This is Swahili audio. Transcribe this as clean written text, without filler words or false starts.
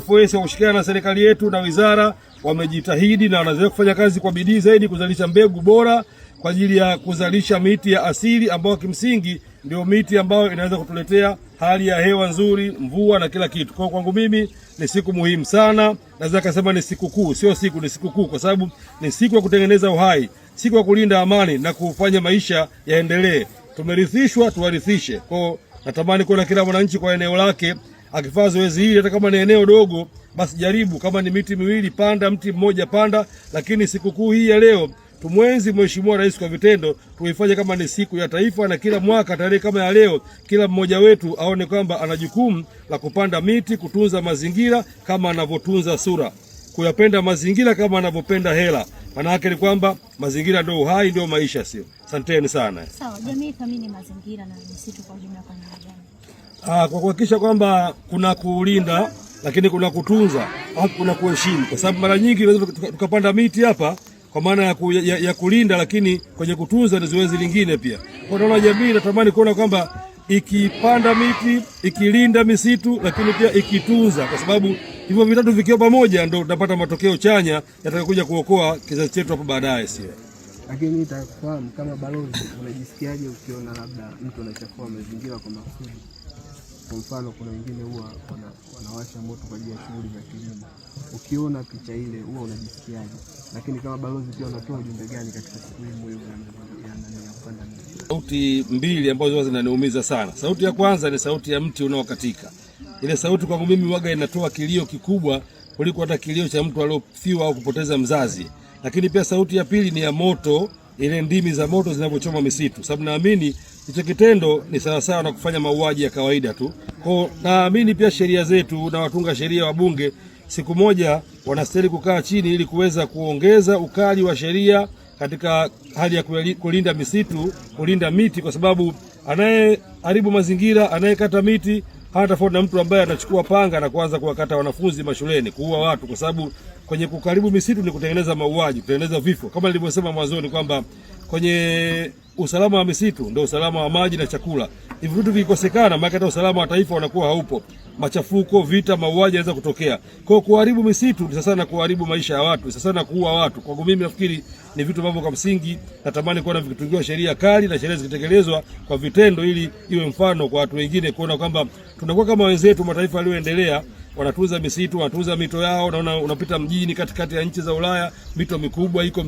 TFS kwa kushirikiana na serikali yetu na wizara wamejitahidi na wanaendelea kufanya kazi kwa bidii zaidi kuzalisha mbegu bora kwa ajili ya kuzalisha miti ya asili ambayo kimsingi ndio miti ambayo inaweza kutuletea hali ya hewa nzuri, mvua na kila kitu. Kwa kwangu mimi ni siku muhimu sana, naweza kusema ni siku kuu, sio siku, ni siku kuu kwa sababu ni siku ya kutengeneza uhai, siku ya kulinda amani na kufanya maisha yaendelee. Tumerithishwa, tuwarithishe. Kwa natamani kuona kila mwananchi kwa eneo lake akifanya zoezi hili, hata kama ni eneo dogo, basi jaribu, kama ni miti miwili panda, mti mmoja panda. Lakini sikukuu hii ya leo tumwenzi Mheshimiwa Rais kwa vitendo, tuifanye kama ni siku ya taifa, na kila mwaka tarehe kama ya leo, kila mmoja wetu aone kwamba ana jukumu la kupanda miti, kutunza mazingira kama anavyotunza sura, kuyapenda mazingira kama anavyopenda hela. Maana yake ni kwamba mazingira ndio uhai, ndio maisha, sio? Asanteni sana. Sawa, jamii thamini mazingira na misitu kwa ujumla kwa namna gani? Kwa kuhakikisha kwamba kuna kulinda lakini kuna kutunza au kuna kuheshimu, kwa sababu mara nyingi tunaweza tukapanda miti hapa kwa maana ya kulinda, lakini kwenye kutunza ni zoezi lingine pia. Kwa naona jamii inatamani kuona kwamba ikipanda miti, ikilinda misitu, lakini pia ikitunza, kwa sababu hivyo vitatu vikiwa pamoja ndio tutapata matokeo chanya yatakayokuja kuokoa kizazi chetu hapo baadaye, sio? Lakini nitakufahamu kama balozi, unajisikiaje ukiona labda mtu anachafua mazingira kwa makusudi? Kwa mfano, kuna wengine huwa wanawasha moto kwa ajili ya shughuli za kilimo. Ukiona picha ile huwa unajisikiaje? Lakini kama balozi pia unatoa ujumbe gani katika siku hii muhimu ya kupanda miti? Sauti mbili ambazo huwa zinaniumiza sana. Sauti ya kwanza ni sauti ya mti unaokatika. Ile sauti kwangu mimi waga inatoa kilio kikubwa kuliko hata kilio cha mtu aliofiwa au kupoteza mzazi. Lakini pia sauti ya pili ni ya moto, ile ndimi za moto zinavyochoma misitu, sababu naamini hicho kitendo ni sawasawa na kufanya mauaji ya kawaida tu. Kwa naamini pia sheria zetu na watunga sheria wa Bunge siku moja wanastahili kukaa chini ili kuweza kuongeza ukali wa sheria katika hali ya kulinda misitu, kulinda miti, kwa sababu anayeharibu mazingira, anayekata miti hana tofauti na mtu ambaye anachukua panga na kuanza kuwakata wanafunzi mashuleni, kuua watu, kwa sababu kwenye kukaribu misitu ni kutengeneza mauaji, kutengeneza vifo. Kama nilivyosema mwanzoni kwamba kwenye usalama wa misitu ndio usalama wa maji na chakula. Hivi vitu vikikosekana, maana hata usalama wa taifa unakuwa haupo. Machafuko, vita, mauaji yanaweza kutokea. Kwa kuharibu misitu ni sasa na kuharibu maisha ya watu, sasa na kuua watu. Kwangu mimi nafikiri ni vitu ambavyo kwa msingi natamani kuona vikitungiwa sheria kali na sheria zikitekelezwa kwa vitendo, ili iwe mfano kwa watu wengine kuona kwamba tunakuwa kama wenzetu mataifa yaliyoendelea, wanatunza misitu, wanatunza mito yao. Naona unapita mjini katikati ya nchi za Ulaya, mito mikubwa iko.